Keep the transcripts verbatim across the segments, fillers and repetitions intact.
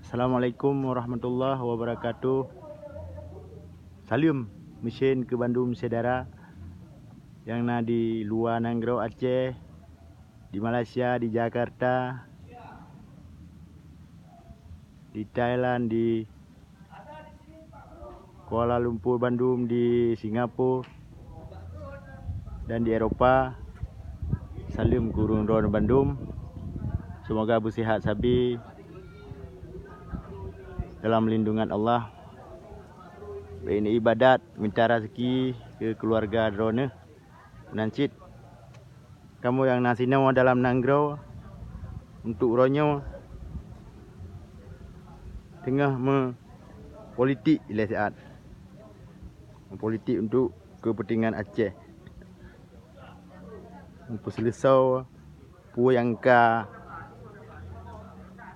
Assalamualaikum warahmatullahi wabarakatuh. Saleuem meusen keu bandum syedara nyang na di luwa nanggroe Aceh, di Malaysia, di Jakarta, di Thailand, di Kuala Lumpur bandum, di Singapura, dan di Eropa. Saleuem keu ureuëng droe bandum. Seumoga beusihat sabe dalam lindungan Allah. Beu ibadat, minta raseuki keu keuluwarga droeneuh. Meunan cit kamoe nyang na sinoe dalam nanggroe, untuk uroe nyoe teungoh meupolitik ilée siat. Meupolitik untuk keupeuntengan Aceh. Meupeuseuleusoe peue nyang ka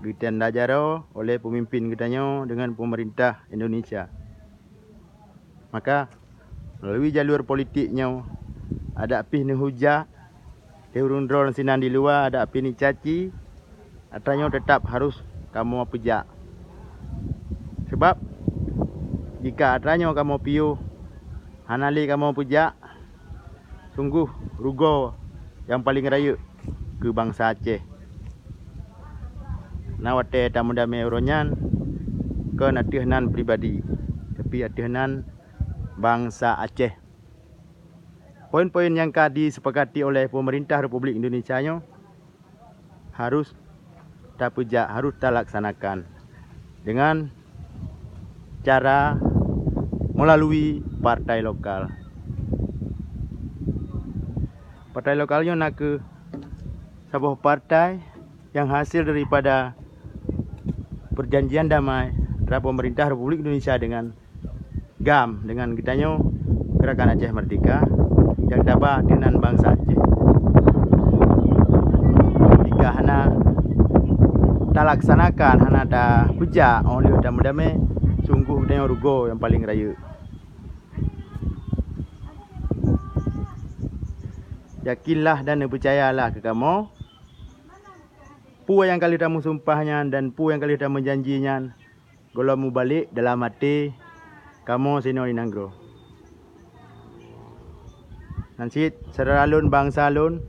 geutanda jaroe oleh peumimpin geutanyoe deungon peumeurintah Indonesia. Maka, meulalu jalur politik nyoe, adak pih neuhujat lé ureuëng droe sinan di luwa, adak pih neucaci, atra nyoe teutab harôh kamoe peujak. Sabab, jika atra nyoe kamoe piôh, hana lé kamoe peujak, sunggoh rugoe nyang paleng rayeuk keu bansa Aceh. Na watée tameudamé uroe nyan kon ateueh nan pribadi, tapi ateueh nan bansa Aceh. Poin-poin nyang ka disepakati oleh peumeurintah Republik Indonesia nyoe harôh tapeujak, harôh talaksanakan deungon cara meulalu partai lokal. Partai lokal nyoe nakeuh saboh partai nyang hasil daripada peujanjian damai antara peumeurintah Republik Indonesia deungon GAM, deungon geutanyoe Gerakan Aceh Merdeka nyang taba ateueh nan bansa Aceh. Jika hana talaksanakan, hana tapeujak óh lheueh tameudamé, sunggoh geutanyoe rugoe nyang paleng rayeuk. Yakinlah dan neupeucayalah keu kamoe, peue nyang ka lheueh tameusumpah nyan dan peue nyang ka lheueh tameujanji nyan, gohlom mubalek dalam até kamoe sinoe di nanggroe. Nan cit syedara lôn, bansa lôn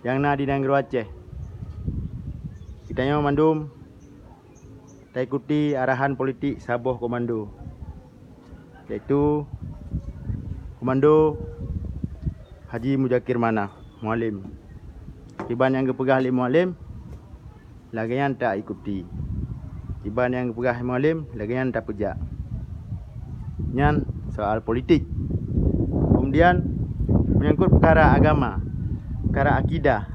nyang na di nanggroe Aceh, geutanyoe mandum taikuti arahan politik saboh komando, yaitu Komando Haji Muzakir Manaf, Mualem. Kiban nyang geupeugah lé Mualem, lagée nyan taikuti. Kiban nyang geupeugah Mualem, lagée nyan tapeujak. Nyan soal politik. Kemudian, menyangkut peukara agama, peukara akidah,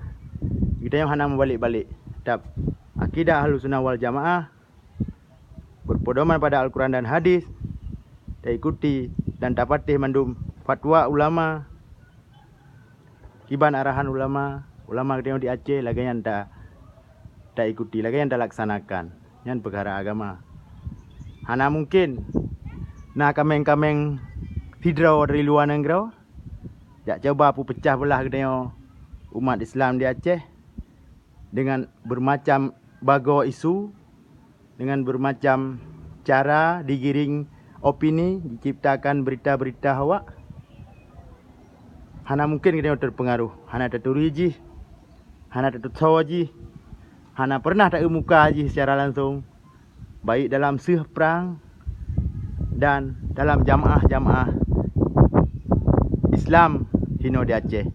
geutanyoe hana mubalek-balek. Tab, akidah Ahlussunnah wal Jamaah berpedoman pada Al-Quran dan Hadis, taikuti dan tapatéh mandum fatwa ulama, kiban arahan ulama, ulama geutanyoe di Aceh, lagée nyan ta-, taikuti, lagée nyan talaksanakan. Nyan peukara agama. Hana mungken na kaméng-kaméng sidroe dari luwa nanggroe jak cuba peupeucah beulah geutanyoe umat Islam di Aceh dengan bermacam bagoe isu, dengan bermacam cara digiring opini, diciptakan berita-berita hoak. Hana mungken geutanyoe teupeungaroh, hana taturi jih, hana tatusoe jih, hana peureunah taeu muka jih secara langsong, baik dalam seuh prang dan dalam jamaah-jamaah Islam hinoe di Aceh.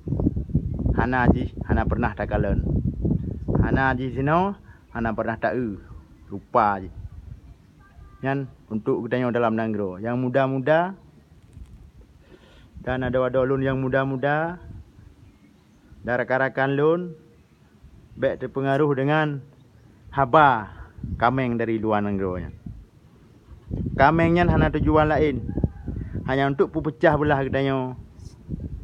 Hana jih, hana peureunah takalon. Hana jih sinoe, hana peureunah taeu rupa jih. Nyan untuk geutanyoe dalam nanggroe. Nyang muda-muda dan adoe-adoe lôn nyang muda-muda dan rakan-rakan lôn, bék teupeungaroh deungon haba kaméng dari luwa nanggroe nyan. Kaméng nyan hana tujuan laén, hanya untuk peupeucah beulah geutanyoe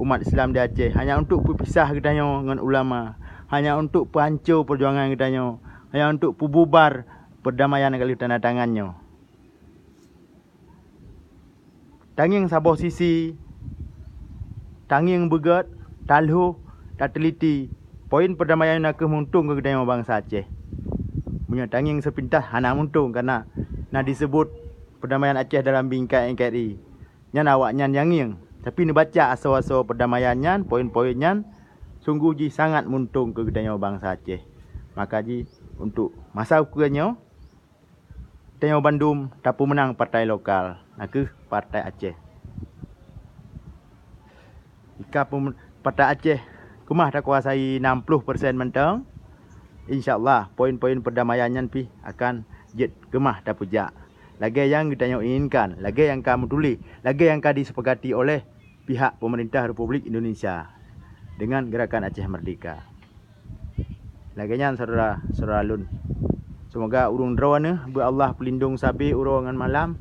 umat Islam di Aceh, hanya untuk peupisah geutanyoe ngon ulama, hanya untuk peuhanco peujuangan geutanyoe, hanya untuk peububar peurdamaian nyang ka lheueh tanda tangan nyoe. Tangieng saboh sisi, tangieng beugét, talhôh, tateliti, poin peurdamaian nakeuh meuuntông keu geutanyoe bansa Aceh. Meunyoe tangieng seupintas hana muntong, karena na diseubut peudamaian Aceh dalam bingkai N K R I. Nyan awaknyan nyang ngieng. Tapi neubaca asoe-asoe peudamaian nyan, poin-poin nyan, sunggoh jih sangat muntong keu geutanyoe bansa Aceh. Maka jih, untuk masa ukeue nyoe, tanyoe bandum tapeumeunang partai lokal, na kheueh Partai Aceh. Jika pem-, Partai Aceh keumah takuasai enam puluh persen mantong, insya Allah poin-poin peudamaian nyan pih akan jeuet keumah tapeujak. Lagée nyang geutanyoe inginkan, lagée nyang ka meutuléh, lagée nyang ka disepakati oleh pihak pemerintah Republik Indonesia dengan Gerakan Aceh Merdeka. Lagée nyan, syedara-syedara lôn. Seumoga ureuëng droeneuh beu Allah peulindong sabe uroe ngon malam,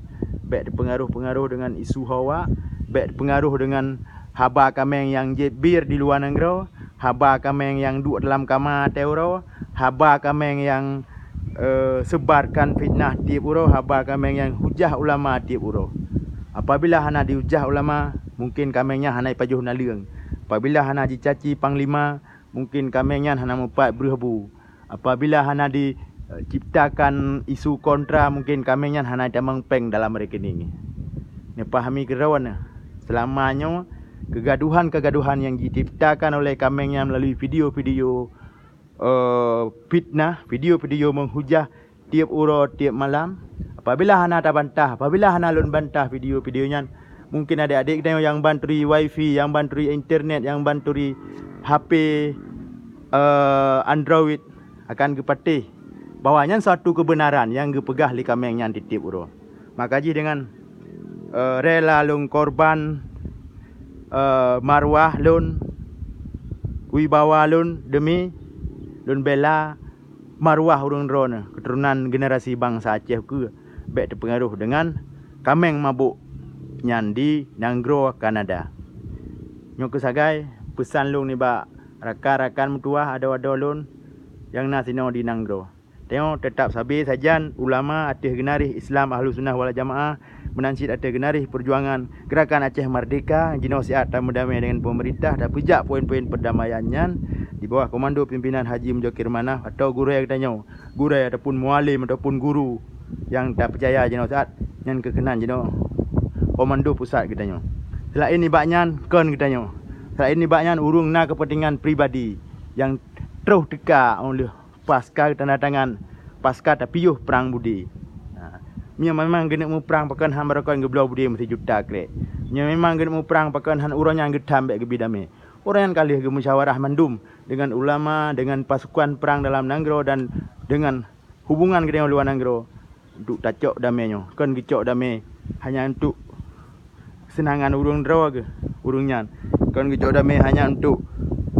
bék teupeungaroh-peungaroh deungon isu hoak, bék teupeungaroh deungon haba kaméng nyang jeuet bir di luwa nanggroe, haba kaméng nyang duek dalam kama watée uroe, haba kaméng nyang, eh, seubarkan fitnah tieb uroe, haba kaméng nyang hujah ulama tieb uroe. Apabila hana dihujah ulama, mungkin kaméng nyan hana jipajoh naleueng. Apabila hana jicaci panglima, mungkin kaméng nyan hana mupat breueh bu. Apabila hana di, eh, ciptakan isu kontra, mungkin kaméng nyan hana jitamong péng dalam rekening. Neupahami keudroe neuh, seulama nyoe keugaduhan-keugaduhan nyang jiciptakan oleh kaméng nyan meulalu video-video, eh, fitnah, video-video meuhujah tieb uroe, tieb malam. Apabila hana tabantah, apabila hana lôn bantah video-video nyan, mungkin adék-adék geutanyoe nyang ban turi wifi, nyang ban turi internet, nyang ban turi H P, eh, Android akan geupatéh bahwa nyan suatu keubeunaran nyang geupeugah lé kaméng nyan tieb-tieb uroe. Maka jih deungon, eh, rela lôn korban, eh, marwah lôn, wibawa lôn demi lôn bela marwah ureuëng droeneuh, keuturonan generasi bansa Aceh ukeue, bék teupeungaroh deungon kaméng mabök nyan di nanggroe Kanada. Nyoe keuh sagai peusan lôn nibak rakan-rakan meutuwah adoe-adoe lôn nyang na sinoe di nanggroe. Tanyoe teutab sabe sajan ulama ateueh geunaréh Islam Ahlussunnah wal Jamaah, meunan cit ateueh geunaréh peujuangan Gerakan Aceh Merdeka, jinoe siat tameudamé deungon peumeurintah, tapeujak poin-poin peudamaian nyan di bawah komando pimpinan Haji Muzakir Manaf atau gurée geutanyoe, gurée ataupun mualem ataupun guru nyang tapeucaya jinoe siat, nyan keuh keunan jinoe komando pusat geutanyoe. Seulaén nibak nyan, kon geutanyoe. Seulaén nibak nyan, ureuëng na keupeuntengan pribadi nyang troh teuka óh lheueh paska tanda tangan, paska tapiôh prang budi. Ha. Meunyoe memang geuneuk muprang, pakon han barokon geubloe budi meusijuta krek? Meunyoe memang geuneuk muprang, pakon han uroe nyan geutham bék geubi damé? Uroe nyan ka lheueh geumusyawarah mandum deungon ulama, deungon pasukan prang dalam nanggroe dan deungon hubungan geutanyoe luwa nanggroe. Untuk tacok damé nyoe, kon geucok damé hanya untuk seunangan ureuëng droe geuh ureuëng nyan. Kon geucok damé hanya untuk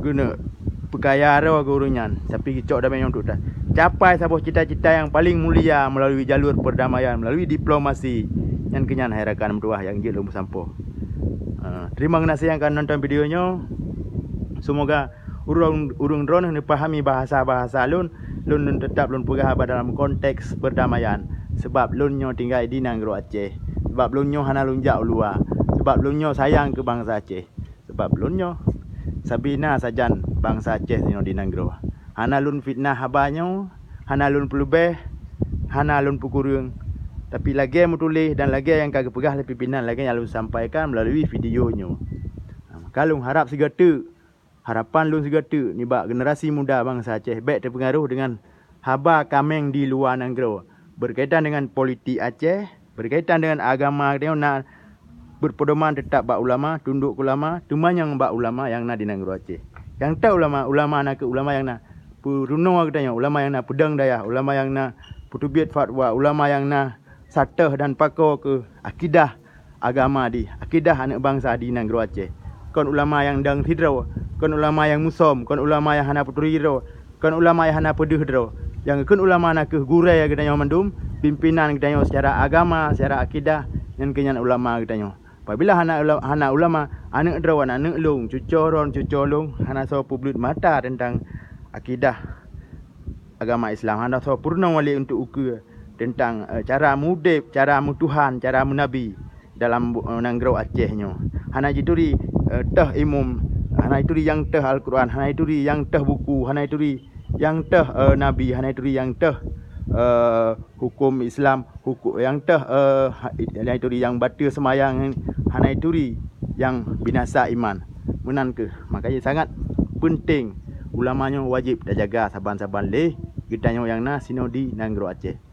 geuneuk peukaya droe geuh ureuëng nyan, tapi geucok damé nyoe untuk ta-, capai saboh cita-cita nyang paleng mulia meulalu jalur peurdamaian, meulalu diplomasi. Nyan keuh nyan hai rakan meutuwah nyang jeuet lôn peusampoe. Ah, terima kasih nyang ka nonton video nyoe. Semoga ureuëng, ureuëng droeneuh neupahami bahasa-bahasa lôn, lôn, lôn teutab lôn peugah haba dalam konteks peurdamaian. Sabab lôn nyoe tinggai di nanggroe Aceh. Sabab lôn nyoe hana lôn jak u luwa. Sabab lôn nyoe sayang keu bansa Aceh. Sabab lôn nyoe sabe na sajan bansa Aceh nyoe di nanggroe. Hana lôn fitnah haba nyoe, hana lôn peuleubeh, hana lôn peukureueng. Tapi lagée meutuléh dan lagée nyang ka geupeugah lé pimpinan, lagée nyang lôn sampaikan meulalu video nyoe. Ka lôn harab sigoe teuk, harapan lôn sigoe teuk nibak generasi muda bansa Aceh bék teupeungaroh deungon haba kaméng di luwa nanggroe, beurkaitan deungon politik Aceh, beurkaitan deungon agama geutanyoe na beupeudoman teutab bak ulama, tundok keu ulama, teumanyong bak ulama nyang na di nanggroe Aceh. Nyang teuh ulama, ulama na kheueh ulama nyang na peurunoe geutanyoe, ulama nyang na peudong dayah, ulama nyang na peuteubiet fatwa, ulama nyang na satéh dan pakoe keu akidah agama di, akidah aneuëk bansa di nanggroe Aceh. Kon ulama nyang dong sidroe, kon ulama nyang musom, kon ulama nyang hana peuturi droe, kon ulama nyang hana peudeuh droe. Nyang geukheun ulama na kheueh gurée geutanyoe mandum, pimpinan geutanyoe secara agama, secara akidah, nyan keuh nyan ulama geutanyoe. Apabila hana ula-, hana ulama, aneuëk droe, aneuëk lôn, cucoe droe, cucoe lôn, hana soe peubeuet mata teuntang akidah agama Islam, hana soe peurunoe lé untuk ukeue teuntang, eh, cara mudeb, cara meutuhan, cara meunabi dalam bu-, eh, nanggroe Aceh nyoe. Hana jituri, eh, teuh imum, hana jituri nyang teuh Al-Quran, hana jituri nyang teuh buku, hana jituri nyang teuh, eh, nabi, hana jituri nyang teuh eh, huköm Islam, huköm nyang teuh, eh, ha-, nyang turi nyang bateue seumayang, hana turi nyang binasa iman. Meunan kheueh, makajih sangat peunteng ulama nyoe wajéb tajaga saban-saban lé geutanyoe nyang na sinodi nanggroe Aceh.